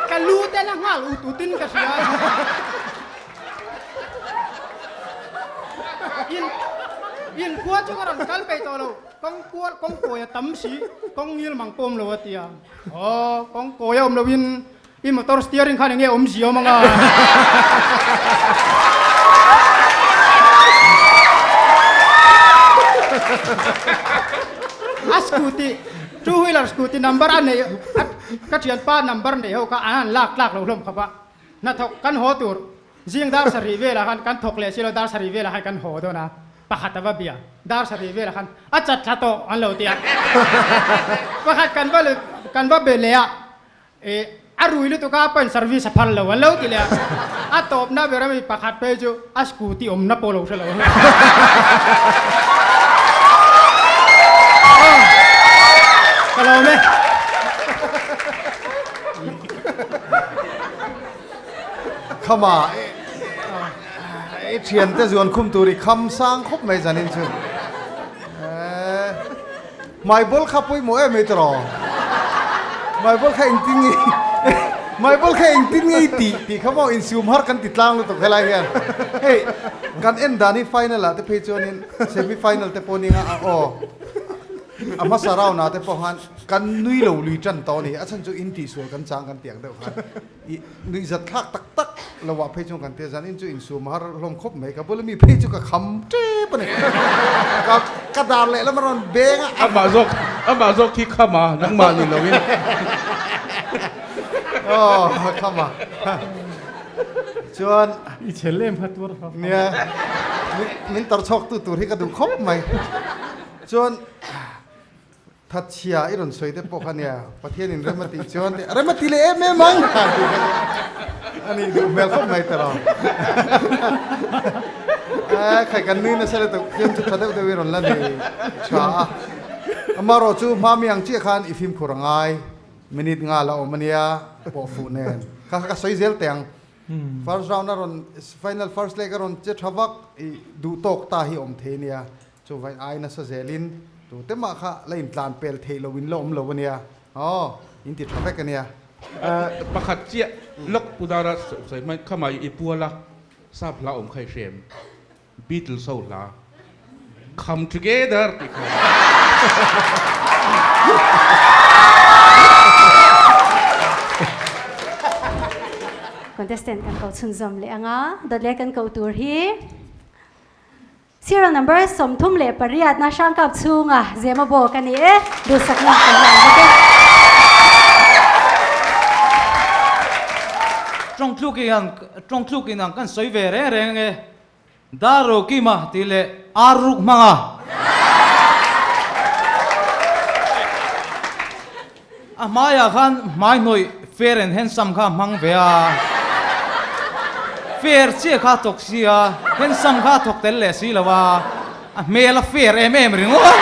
Ka lu te la nghal ut ut in ka hria. In in khua chu ka rawn kal peih tawh lo. Kawng kual kawng kawi a tam si, kawng ngil mang pawm lo a ti a. Aw kawng kawi a awm lo in I motor steering khan enge awm ziam anga? A scooty, two wheeler scooty number a nei ka thianpa number nei ho kha an han lak tlak lo hlawm khawp a. Hnathawk kan haw tur zing dar sarih velah khan kan thawk leh silo dar sarih velah khan kan haw dawn a, pakhat a va bia dar sarih velah khan a chat thla tawh an lo ti a. Pakhat kan va kan va be leh a. E, a rui lutuk a, pawn service a phal lo an lo ti leh a, a tawpna ber ami pakhat phei chu a scooty awmna pawh lo hre lo. Aw, ka lawm e. Khama, i thiante zuan khum tur i kham sang khawp mai zanin chu. Hmaibawl kha pawimawh em ei tawh? Hmaibawl kha engtin nge Hmaibawl kha engtin nge i tih tih kha maw insum har kan ti tlang lutuk helai hian. Hei kan en dan hi final ah te phei chuanin semi final te pawh nia a aw a hmasa round ah te pawh khan kan nui lo lui tan tawh a ni. A chhan chu in tihsual kan chang kan tih ang deuh khan. I nuihzat thlak tak tak lo ah phei chuan kan tia zan in chu insum har hlawm khawp mai ka bula mi phei chu ka kham tep a ni ka ka dar leh lam a rawn beng a Amah zawk amah zawk khi kham a nangmah ni lo in Aw kham a chuan I chhel em kha tuar kha nia min tar chhawk tu tur hi ka duh khawp mai chuan Thatchhia i rawn sawi te pawh kha nia, Pathianin rem a tih chuan tih rem a ti leh em em ang tih kha a nih duh hmel khawp mai tawh. Eh, khai kan nui nasa lutuk, fiam chu tha deuh deuh i rawn la nei tha a. Amaherawhchu hma mi ang chiah khan i fimkhur a ngai. Minute nga la awm ania pawh fuh nen. Kha kha ka sawi zel teh ang. First round a rawn final first leg a rawn che tha vak i duh tawk ta hi awm thei ania. Chuvai ai nasa zelin tute mah kha la intlan pel theih lo in la awm lo ania. Aw in ti tha vek ania. Pakhat chiah lawk Pu Dara sawi hmain khamah i pual a, sap hla awm kha i hrem. Beatles ho hla Come Together tih kha. Contestant kan ko chhunzawm leh anga dawt leh kan ko tur hi Serial number 38 na hrangkap chhunga Zema bawk a ni e, duhsakna kan hlan bawk e. Tawngtluk in tawngtluk in ang kan sawi ve reng reng e. Dar Rokima tih leh ar ruk hmang a. A hmaiah khan hmai hnawih fair and handsome kha a hmang ve a. Fair chiah kha a thawk si a, handsome kha a thawk tel leh si lo a, a hmel a fair em em ringawt.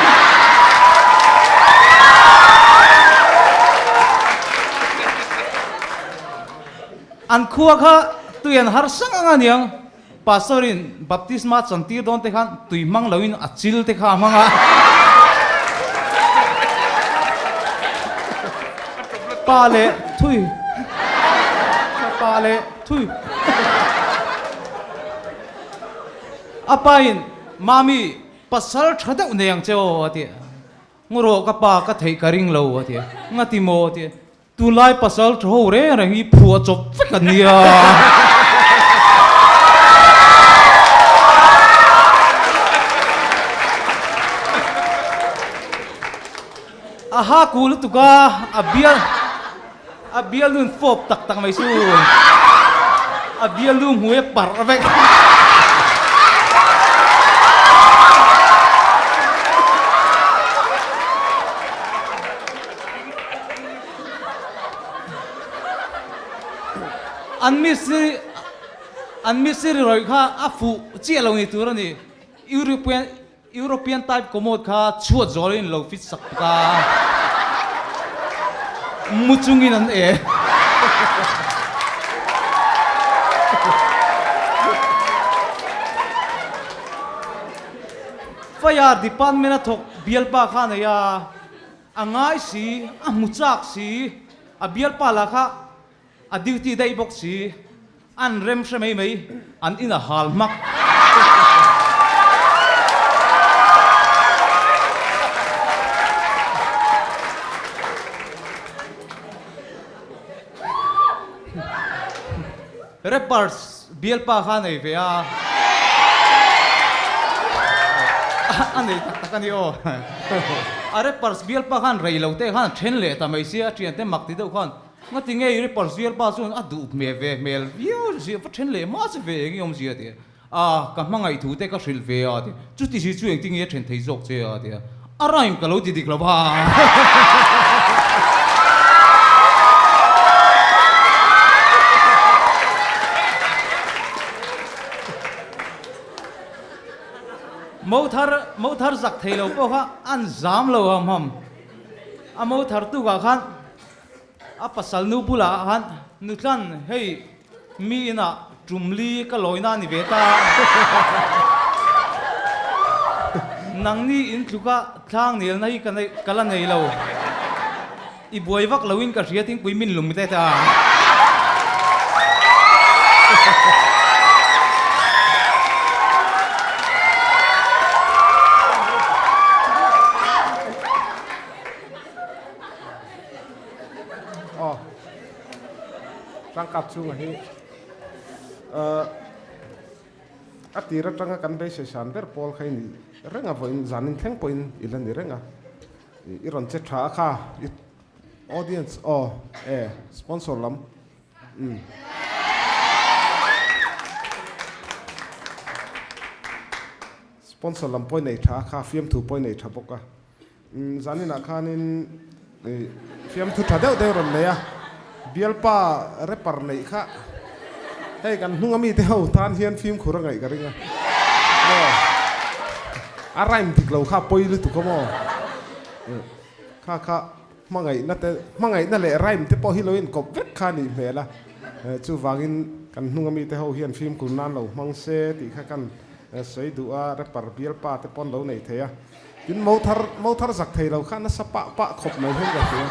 An khua kha tui an har sang ang a niang. Pastor in baptisma chantir dawn te khan tui hmang lo in a chil te kha a hmang a. Pa leh thui. Pa leh thui. A pa in Mami pasal tha deuh nei ang che aw a ti a. Ngaw ka pa ka theih ka ring lo a ti a. Ngati maw a ti a. Tunlai pasal tha ho reng reng hi phuah chawp vek an nia. A ha ku lutuk a, a bial a bialnu in fawp tak tak mai chu a bialnu hmui a parh vek. An mistiri an mistiri rawih kha a fuh chiah lo ni tur a ni. European European type commode kha chhuat zawlin lo fit sak tuk a, mu chungin an e. Fire department a thawk bialpa kha a nei a. A ngai si, a hmu chak si, a bialpa lah kha a duty daih bawk si, an rem hre mai mai, an in a hal hmak. Rappers bialpa kha a nei ve a, a nei tak tak a ni aw. A rappers bialpa khan rei lo te khan a then leh ta mai sia, a thiante mak ti deuh khan ngati nge i rappers bialpa chuan a duh hmel ve hmel viau zia va then leh mah che ve eng i awmzia ti a, ah ka hmangaih thu te ka hrilh ve a ti, chuti si chu engtin nge a then thei zawk che a ti a, a rhyme ka lo ti dik lo va. Mo thar mo thar zak thei lo pawh kha an zam lo ham ham. A mo thar tukah khan a pasal nu bulah khan nutlan hei mi inah tumli ka lawina a ni ve ta. Nangni in tluka thlang nelna hi ka nei ka la nei lo. I buai vak loin ka hria thingpui min lum te ta. Aw Tlangkap chhunga hi a tir atanga kan beisei san ber pawl kha i ni reng a vawiin zanin thleng pawhin i la ni reng a. I rawn che tha a kha i audience aw e sponsor lam umm. Sponsor lam pawh i nei tha a kha fiamthu pawh i nei tha bawk a umm zaninah khanin i fiamthu tha deuh deuh rawn nei a bialpa rapper neih kha hei kan hnung ami te ho tan hian fimkhur a ngaih ka ring a maw a rhyme dik lo kha a pawi lutuk a maw kha kha. Hmangaihna te, hmangaihna leh rhyme te pawh hi lo inkawp vek kha a nih hmel a, chuvangin kan hnunga mite ho hian fimkhur nan lo hmang se tih kha kan sawi duh a, rapper bialpa te pawn lo nei thei a, tin mo thar mo thar zak thei lo kha nasa pah pah khawp mai hian ka hria,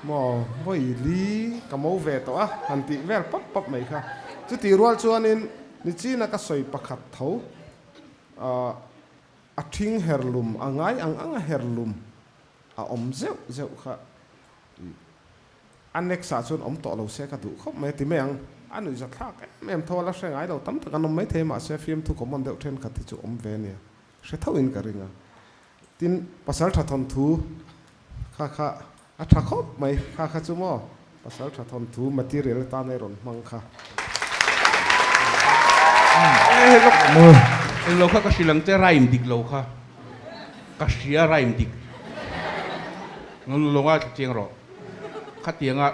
maw vawi li ka mo ve tawh a han tih vel pap pap mai kha, chutih rual chuanin nichina ka sawi pakhat tho ah a thing herlum a ngai ang ang a herlum. A awm zeuh zeuh kha i a next ah chuan awm tawh lo se ka duh khawp mai a ti mai ang. A nuihza thlak em em tho a la hre ngai lo tam tak an awm maithei mahse fiamthu common deuh thenkhat hi chu awm ve nia hre tho in ka ring a. Tin pasal tha thawnthu kha kha a tha khawp mai kha kha chu maw pasal tha thawnthu material atan a i rawn hmang kha. Englo kha ka hrilh ang che rhyme dik lo kha. Ka hria rhyme dik. Lo ngaithla chiang rawh. Khatianga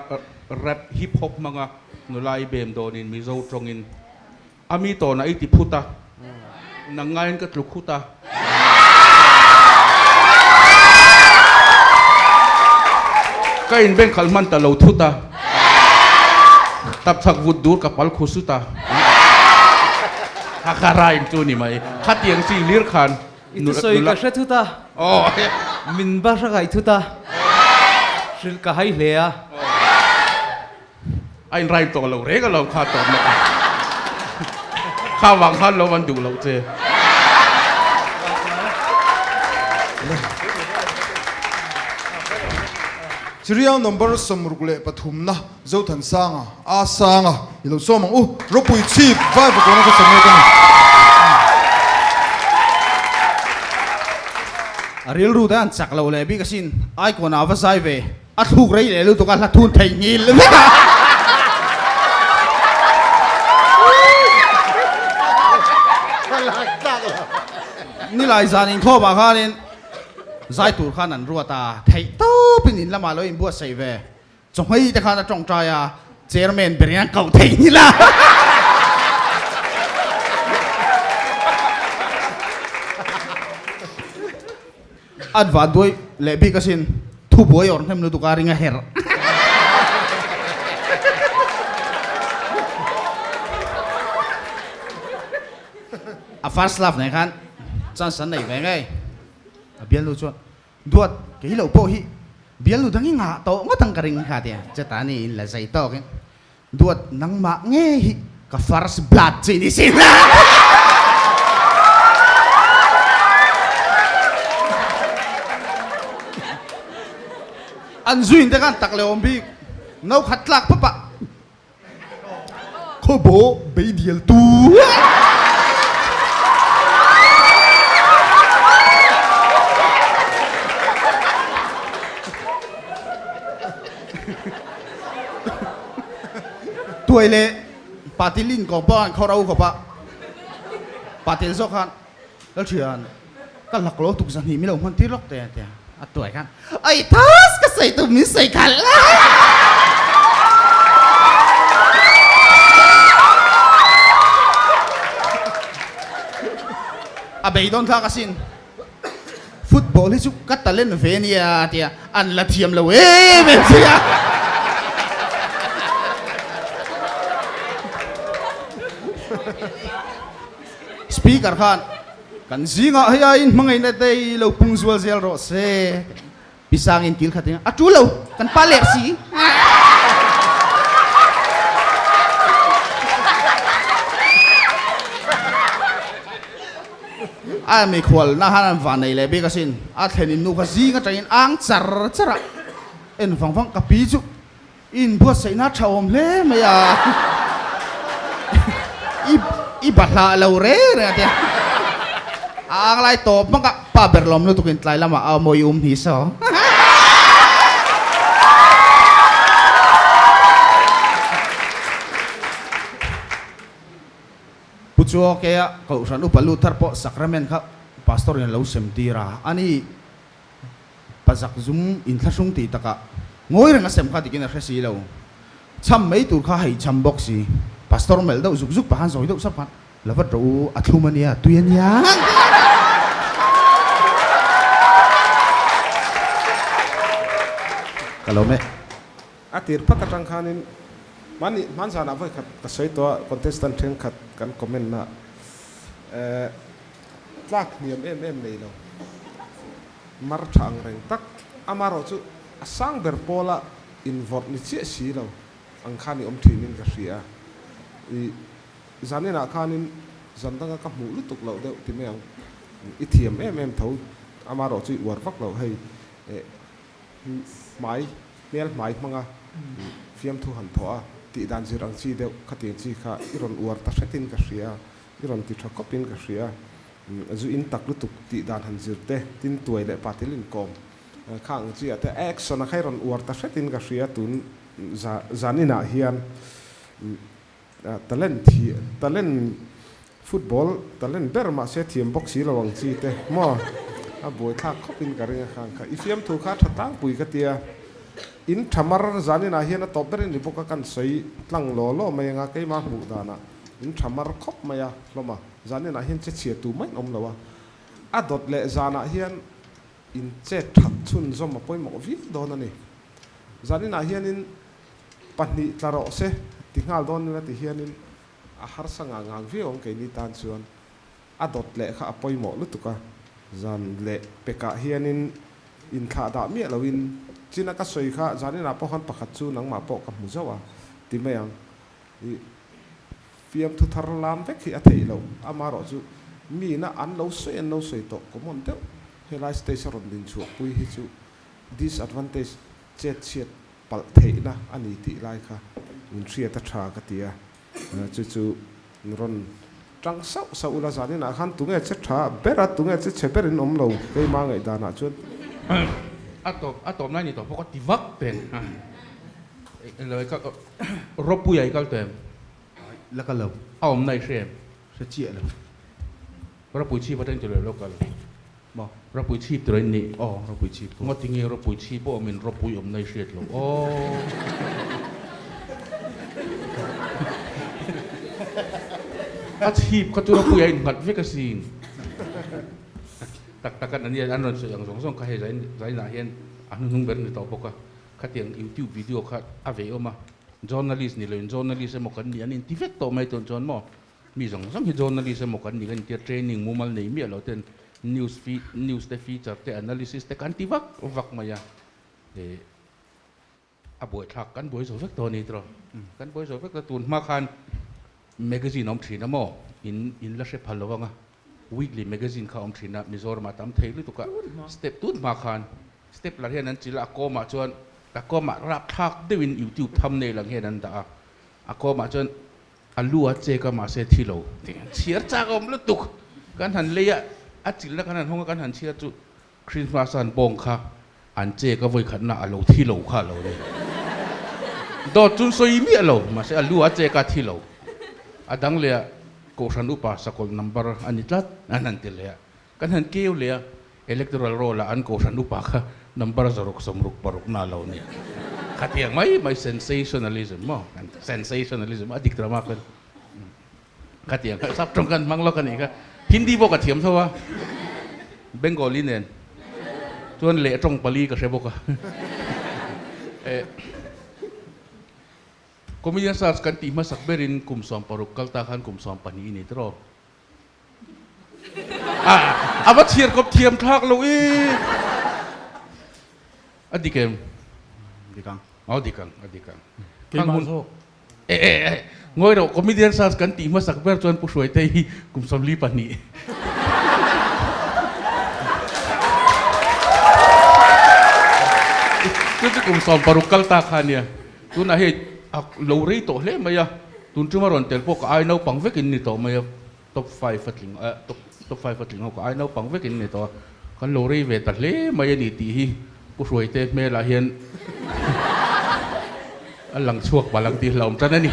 rap hip hop hmanga nula i bem dawnin Mizo tawngin a mi tawnah i ti phut a, nang ngaiin ka tlu khut a. Ka inbengkhalh hman ta lo thut a, tapchhak vut dur ka pal khu sut a. Kha kha rhyme chu ni mai. Khatiang chi lir khan. I thusawi ka hre thut a, min va hra ngaih thut a, hrilh ka hai hle a. A in rhyme tawh lo reng alawm kha tawp na kha. Kha vang khan lo an duh loh che. Chiriang number 63 na Zothansanga, A Sanga i lo sawm ang u. Ropui chhip vai pakawna ka sa mek a ni. A rilru te an chak lo leh bik asin, Icon ah va zai ve, a thluk rei leh lutuk a hla thun thei ngil vek a. Nilai zan inkhawm ah khanin zai tur khan an ruat a, theih tawpin in lamah lo inbuatsaih ve. Chawhmei te khan a tawngtai a, chairman ber in an koh theih ni la. An van duai leh bik asin, thu buai awrh hnem lutuk a ring a herh. A first love nen khan chance an nei ve ngei. A bialnu chuan Duat, kei lo pawh hi bialnu dang i ngah tawh ngawt ang ka ring kha tia cheta ni in la zai tawk in Duat nangmah nge hi ka first blood chi ni si hna. An zuin te khan tak leh awm bik no khat tlak pap ah Khawbaw beidial tu. Tuai leh patil in kawm pawh an khawro khawp a, patil zawk khan Lalthian ka lak lo tuk zahnih mi lo hman tir lawk te a tia, a tuai khan Ai thas ka sawi tu min sawi khalh la. A beidawn thlak asin. Football hi chu ka talent ve nia a tia, an la thiam lo em em sia. Speaker khan kan zingah hei aiin hmangaihna te i lo pung zual zel rawh se. Pi Sangin kil khat in a tul lo, kan pa leh si. A mikhual na han an van nei leh bik asin, a thlen in nu kha zing atangin ang char char a, en vang vang ka pi chu I inbuatsaihna tha awm hle mai a, i i bahlah lo reng reng a tia. A ang lai tawp hmak a, pa ber lawm lutuk in tlai lamah a mawi um hi saw. Pu Chuaukea Kohhran upa lut thar pawh sacrament kha Pastor in a lo sem tir a, ani Pazak zum inthlahrung tih takah ngawi reng a sem kha tikin a hre si lo. Chham mai tur kha hei chham bawk si. Pastor melh deuh zuk zuk pahan zawi deuh sap khan, La vat rawh u, a thlum a nia, tui a nia. Ka lawm e. A tir phat atang khanin hmani hman zanah vawi khat ka sawi tawh a, contestant thenkhat kan comment na eh tlak hniam em em nei lo, mar tha ang reng tak, amaherawh chu a sang ber pawla invawrh ni chiah si lo ang khan i awm thinin ka hria. I zaninah khanin zan danga ka hmuh lutuk loh deuh ti mai ang, i thiam em em tho, amaherawh chu i uar vak loh hei eh hmai, hmel hmai hmanga fiamthu han thawh a, tih dan zir ang chi deuh khatiang chi kha i rawn uar ta hretin ka hria, i rawn ti tha khawpin ka hria. Zu in tak lutuk tih dan han zir te, tin tuai leh patil inkawm kha ang chi ah te action a kha i rawn uar ta hretin ka hria tun zan inah hian talent hi talent football talent ber mahse thiam bawk si lo ang chi te maw a buaithlak khawp in ka ring a khang kha i fiamthu kha tha tlangpui ka tia in tha mar zan inah hian a tawp ber in ni bawk a kan sawi tlang law law mai anga keimah hmuh danah in tha mar khawp mai a hlawm a zan inah hian che chhia tu mai an awm lo a a dawt leh zanah hian in chet that chhunzawm a pawimawh viau dawn a ni zan inah hianin Pahnih tla rawh se ti nghal dawn ila ti hianin a harsa ngang ngang viau ang keini tan chuan a dawt leh kha a pawimawh lutuk a, zan leh pekah hianin inthlah dah miah loin china ka sawi kha zaninah pawh khan pakhat chu nangmah pawh ka hmu zauh a ti mai ang. I fiamthu thar lam vek hi a theih loh, amaherawh chu miina an lo sawi an lo sawi tawh common deuh helai stage a rawn din chhuahpui hi chu disadvantage chet chhiat palh theihna a ni tih lai kha min hriat a tha ka ti a, chu chu rawn tang sauh sauh ula zaninah khan tunge che tha ber a, tunge che chhe berin awm lo keima ngaihdanah chuan. A tawp a tawp lai ni tawh bawk a ti vak teng Ropuia i kal tawh em? La kal lo. A awmna i hre em? Hre chiah lo. Ropui chhip atang tilo lo kal. Maw? Ropui chhip tilo in nih. Aw, ropui chhip pawh. Ngawt tinge ropui chhip pawh awmin ropui awmna i hriat lo aw. A chhip kha chu ropui a innghat vek asin. Tak tak an ania an rawn sawi ang zawng zawng kha hei zainah hian a hnuhnung ber ni tawh bawk a. Khatiang YouTube video kha a ve awm a. Journalist ni loin journalist emaw kan nih an inti vek tawh mai tun chuan maw. Mi zawng zawng hi journalist emaw kan nih kan intia training mumal nei miah lo ten news fe news te feature te analysis te kan ti vak vak mai a eh a buaithlak kan buai zo vek tawh a ni tiraw kan buai zo vek ta tun hma khan magazine a awm thin a maw in in la hre phal lo ang a weekly magazine kha a awm thin a Mizoram ah tam thei lutuk a step tun hma khan step lar hian an chil a a kawm ah chuan a kawm ah rapthlak deuhin youtube thumbnail ang hian an dah a a kawm ah chuan A lu a chek a mahse thi lo tih an chhiar chak a awm lutuk. Kan han lei a, a chilhna kan han hawng a kan han chhiar chu Christmas an bawng kha an chek a vawikhatna a lo thi lo kha a lo ni. Dawt chun sawi miah lo mahse a lu a chek a thi lo. A dang leh ah Kohhran upa sakawlh number a ni tlat an han ti leh a. Kan han keu leh a, Electoral roll ah an Kohhran upa kha number zaruk sawmruk paruk na lo nia. Khatiang mai mai sensationalism maw? Sensationalism a dik drama khan khatiang kha sap tawng khan hmang lawk a nih kha. Hindi pawh ka thiam tho a, Bengali nen chuan leh tawng pali ka hre bawk a. Comedian Search kan tih hmasak berin kum 16 kal ta khan kum 12 i ni tiraw? A va chhiar kawp thiam thlak lo i. A dik em? Dik ang. Aw dik ang, a dik ang. Keimah zawk. E e e, ngawi rawh, comedian search kan tih hmasak ber chuan Pu Hruaitei hi kum 42. Chu chu kum 60 kal ta kha nia. Tunah hei a lo rei tawh hle mai a, tun tuma rawn tel pawh ka ai naupang vekin ni tawh mai a. Top five a tling a top top five a tling ho ka ai naupang vekin ni tawh a, kan lo rei ve ta hle mai a ni tih hi Pu Hruaite hmelah hian a lang chhuak palh ang tih hlauhawm tan a ni.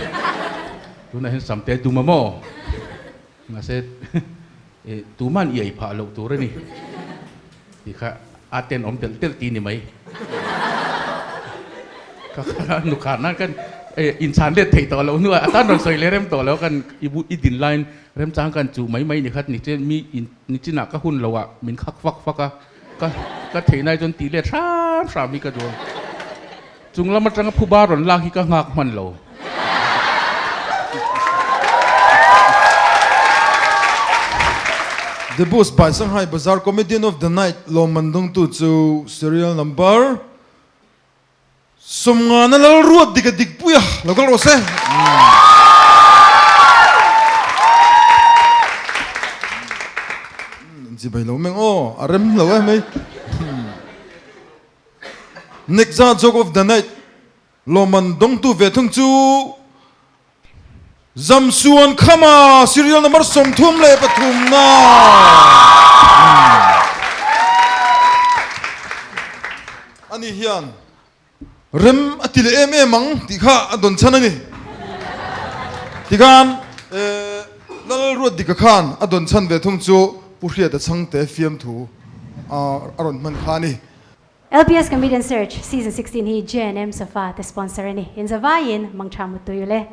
Tunah hian Samte dum a maw? Mahse tuman i ei phah loh tur a ni tih kha a tenawm telh telh tih ni mai. Ka kha nu kha nan kan inchhan let theih tawh loh hnuah a tan rawn sawi leh rem tawh lo kan i bu i din laiin remchang kan chuh mai mai ni khat ni che mi in ni chinah ka hun loh ah min khak fak fak a ka ka theih nai chuan tih let hram hram hi ka duh a. Chung lam atanga phuba rawn lak hi ka nghak hman lo. The Boost by Sanghai Bazaar Comedian of the Night lawmman dawngtu chu Serial Number Sawmngana lal ruat dik a dik pui a, lo kal rawh se. Chibai lo meng aw, a rem lo e mai. Nekza Joke of the Night lawmman dawngtu ve thung chu Zamsuan Khama serial number 33 na. Ani hian rem a ti leh em em ang tih kha a dawn chhan a ni. Tikhan Lalruatdika khan a dawn chhan ve thung chu Pu Hriata Chhangte fiamthu a rawn hman kha a ni. LPS Comedian Search Season 16 hi JNM Sofa te sponsor a ni. Inzavaiin mangtha mutui ule.